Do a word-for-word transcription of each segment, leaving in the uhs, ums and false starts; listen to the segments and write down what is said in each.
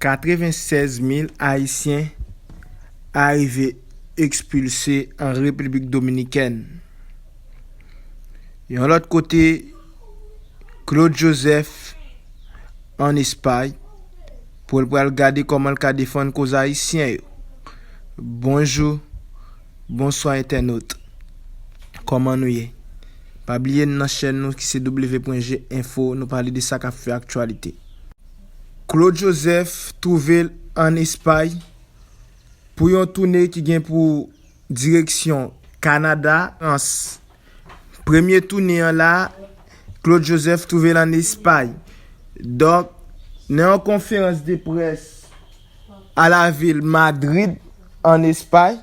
Katrevensèz mil Ayisyen arive ekspilse an Repiblik Dominikèn. Yon lòt kote, Claude Joseph ann Espay pou l pral gade kòman l ka defann koz ayisyen yo. Bonjou, bonswa entènot. Kòman nou ye? Pa bliye n nan chèn nou ki se W pwen G Enfo, nou pale de sa k ap fè aktyalite. Claude Joseph twouve l ann Espay pou yon toune ki gen pou direksyon Kanada, Frans. Premye toune an la, Claude Joseph twouve l ann Espay. Donk, nan yon konferans de près a lavil Madrid, ann Espay,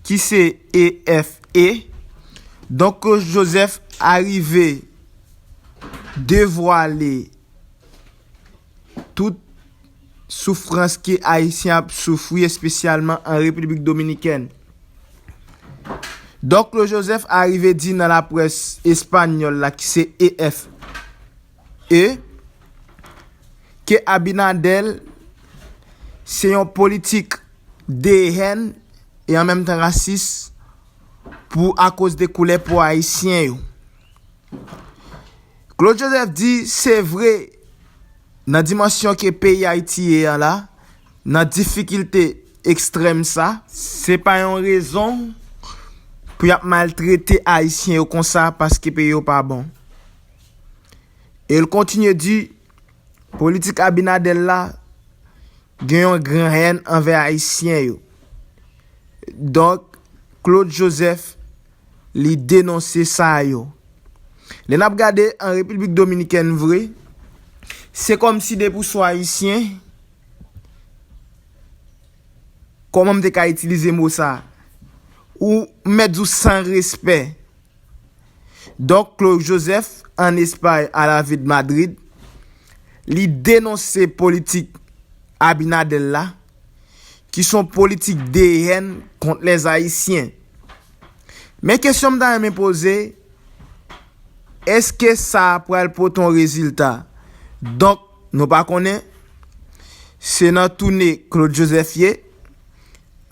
ki se E F E, donk Claude Joseph arive devwale tout soufrans ke Ayisyen ap soufri, espesyalman an Repiblik Dominikèn. Donk, Claude Joseph arive di nan laprès espanyòl la, ki se E F E, ke Abinader se yon politik de hèn e an menm tan rasis pou akoz de koulè po ayisyen yo. Claude Joseph di se vre, nan dimansyon ke peyi Ayiti ye an la, nan difikilte ekstrèm sa, se pa yon rezon pou y ap maltrete Ayisyen yo konsa paske peyi yo pa bon. E l kontinye di, politik Abinader la gen yon gran hèn anvè Ayisyen yo. Donk, Claude Joseph, li denonse sa yo. Lè n ap gade an Repiblik Dominikèn vre, se kòmsi depi w se Ayisyen, kòman m te ka itilize mo sa? Ou mèt di w san respè. Donk, Claude Joseph, ann Espay, a lavil Madrid, li denonse politik Abinader la, ki se yon politik de hèn kont lè Ayisyen. Men kesyon m ta renmen poze, èske sa pral pote yon rezilta? Donk, nou pa konnen, se nan toune Claude Joseph ye.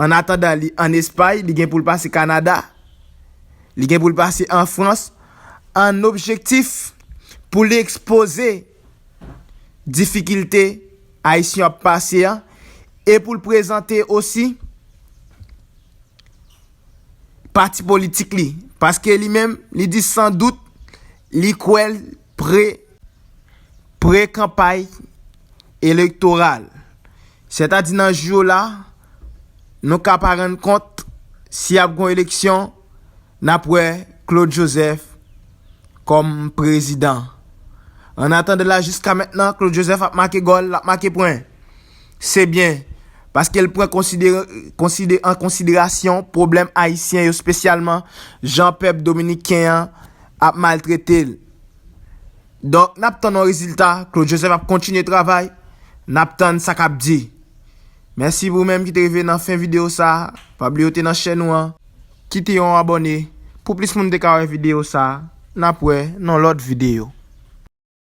An atandan, li ann Espay, li gen pou l pase Kanada, li gen pou l pase an Frans, an objektif pou l ekspoze difikilte Ayisyen ap pase an, e pou l prezante osi pati politik li, paske li menm, li di san dout, li kwè l pre, pre kanpay elektoral. Sètadi nan jou yo la, nou ka pa rann kont si ap gon eleksyon, n ap wè Claude Joseph kòm prezidan. An atandan la, jiska mentnan, Claude Joseph ap make gòl, l ap make pwen. Se byen, paske l pran konsidere, konsidere, an konsiderasyon pwoblèm ayisyen yo, espesyalman jan pèp dominiken an ap maltrete l. Donk, n ap tann yon rezilta, Claude Joseph ap kontinye travay, n ap tann sa k ap di. Mèsi pou ou menm ki te rive nan fen videyo sa a, pa bliye w te nan chèn nou an, kite yon abòne pou plis moun te ka wè videyo sa a, n ap wè nan lòt videyo.